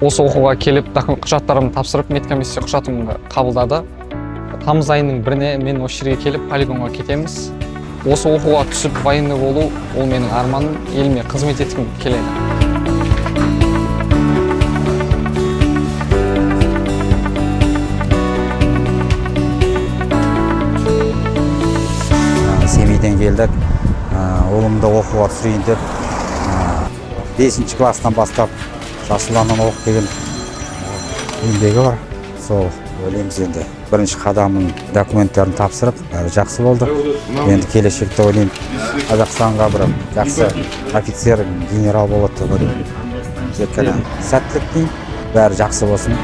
Осы оқуға келіп, құжаттарымды тапсырып, медкомиссия құжатымды қабылдады. Тамыз айының 1-іне мен осы жерге келіп, полигонға кетеміз. Осы оқуға түсіп, военный болу — ол менің арманым, еліме қызмет еткім келеді. Семейден келдік. Ұлымды оқуға түсірейін деп, 5-класстан бастап Жас Ұланнан оқып келген еңбегі бар. Сол ойлаймыз, енді бірінші қадамын, документтерін тапсырып, бәрі жақсы болды. Енді келешекте ойлаймын, Қазақстанға бір жақсы офицер, генерал болады деп ойлаймын. Тек қана сәттілік тілеймін, бәрі жақсы болсын.